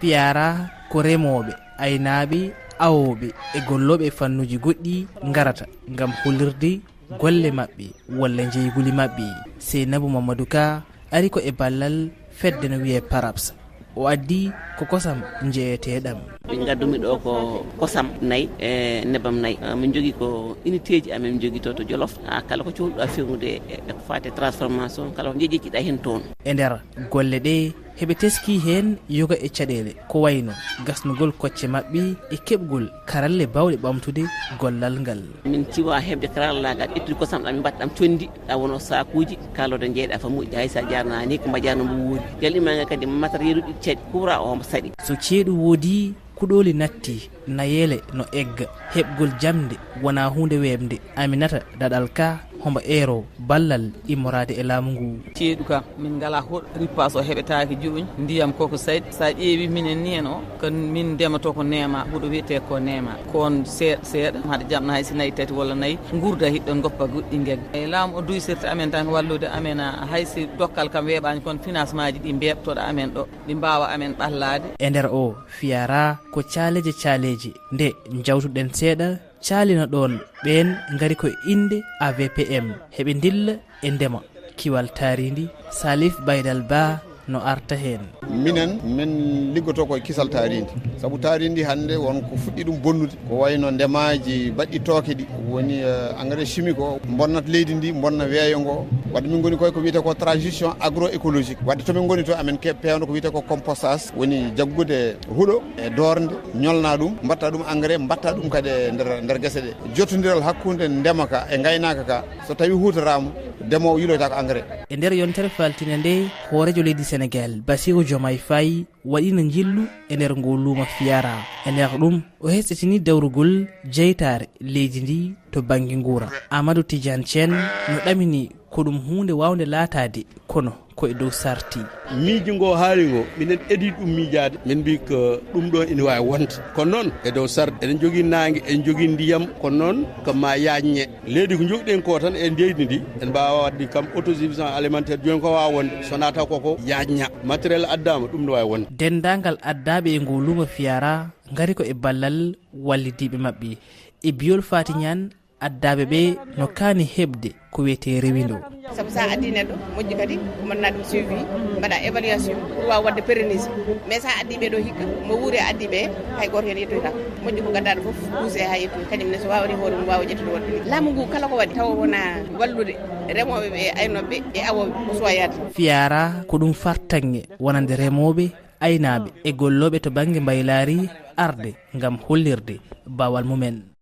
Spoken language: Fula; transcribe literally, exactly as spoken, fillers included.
Piyaara ko remooɓe, aynaaɓe, awooɓe e gollooɓe e fannuuji goɗɗi ngarata ngam hollirde golle maɓɓe walla njeyguli maɓɓe. Seynabu Mamadou Ka ari ko e ballal fedde no wiyee Paraps. O addi ko kosam njeyeteeɗam. Ɓe ngaddumi ɗo ko kosam nayi e nebam nayi. Ah, min njogii ko unité ji amen, min njogii to, to Jolof. Ah, kala ko cohluɗa fewnude e, e ko faati e transformation, kala ko njeƴƴiɗa heen toon. E nder golle ɗe, heɓe teskii heen yoga e caɗeele, ko wayno gasnugol kocce maɓɓe e keɓgol karalle baawɗe ɓamtude gollal ngal. Min ciwa heɓde karallaagal, ƴettude kosam ɗam, min mbaɗa ɗam conndi, ɗa wonoo saakuuji, kaalooɗe njeeyɗa fa moƴƴi, hay sa jarnaani, ko mba jarno mbo woodi. Jalɗi ma ngal kadi, matériel uji caɗi, courant o mbo saɗi. So ceeɗu woodi, kuɗooli natti, nayeele no egga, heɓgol jamde wonaa huunde weeɓnde. Aminata Daɗal Ka, hombo eero ballal immoraade e laamu ngu. Ceeɗu ka, min ngalaa huɗo, ripaas o heɓetaake jooni, ndiyam koko saɗi. Sa ƴeewi minen ni en o, ko min ndemoto ko neema, huɗo wiyetee ko neema. Ko on seeɗa, seeɗa, haɗa jaɓna hay si nayi tati walla nayi, ngurda hiɗɗo goppa goɗɗi ngegga. E laamu o duysirta amen tan, wallude amen, a, hay si dokkal kam weeɓaani, kono financement ji ɗi mbeeɓtoɗa amen ɗo, ɗi mbaawa amen ɓallaade. E nder o fiyaara ko caaleeje caaleeje, nde njawtuɗen seeɗa, caalino ɗoon, ɓeen ngari ko e innde A V P M, heɓe ndilla e ndema kiwal taarindi. Salif Baydal Ba no arta heen. Minen, min liggoto ko e kisal taarindi. Sabu taarindi hannde won ko fuɗɗi ɗum bonnude. Ko wayno ndemaaji baɗɗi tooke ɗi, woni, eh, engrais chimique o, bonnat leydi ndi, bonna weeyo ngo. Wadde min ngoni koye ko wiyetee ko transition agroécologique. Wadde to min ngoni to, amen keɓ peewndo ko wiyetee ko compostage, woni jaggude huɗo e doornde, ñolna ɗum, mbatta ɗum engrais, mbatta ɗum kadi e nder, nder gese ɗe. Jottondiral hakkunde ndema ka e ngaynaaka ka, so tawi huutoraama, ndemoowo yiloyta ko engrais. E nder yontere faltinde nde, hooreejo leydi Senegaal, Bassirou Diomaye Faye, waɗiino njillu e nder ngoo luuma fiyaara. E nder ɗum, o hesɗitini dawrugol jeytaare leydi ndi to bannge nguura. Amadou Tidiane Thiène no ɗamini ko ɗum huunde waawnde laataade, kono ko e dow sarti. Miiji ngo haali ngo, minen edii ɗum miijaade. Min mbii ko ɗum ɗo ina waawi wonde. Kono noon, e dow sarti, eɗen njogii naange, eɗen njogii ndiyam, kono noon ko ma yaajne. Leydi ko njogɗen ko tan e leydi ndi, en mbaawa waɗde kam autosuffisance alimentaire. Jooni ko waawa wonde, so naata koko yaajna. Matériel addaama, ɗum no waawi wonde. Denndaangal addaaɓe e ngoo luuma fiyaara ngari ko e ballal wallidiiɓe maɓɓe. E biyol Faati Ñaan, addaaɓe ɓe no kaani heɓde ko wiyetee rewindo. Sabu sa addi neɗɗo, moƴƴi kadi ko mbaɗa ɗum suivi, mbaɗa évaluation pour waawa waɗde pérenniser. Mais sa addi ɓe ɗo hikka, mo wuuri a addi ɓe, hay gooto heen yettoyta. Moƴƴi ko gaddaɗo fof, duuse ha yettoy, kañum ne so waawani hoore mum, waawa ƴettude waɗde. Laamu ngu kala ko waɗi, tawa wona wallude remooɓe ɓe, aynooɓe ɓe e awooɓe, ko suwa yaade. Fiyaara ko ɗum fartaŋŋe wonande remooɓe, aynaaɓe e gollooɓe to bannge mbaylaari arde ngam hollirde baawal mumen.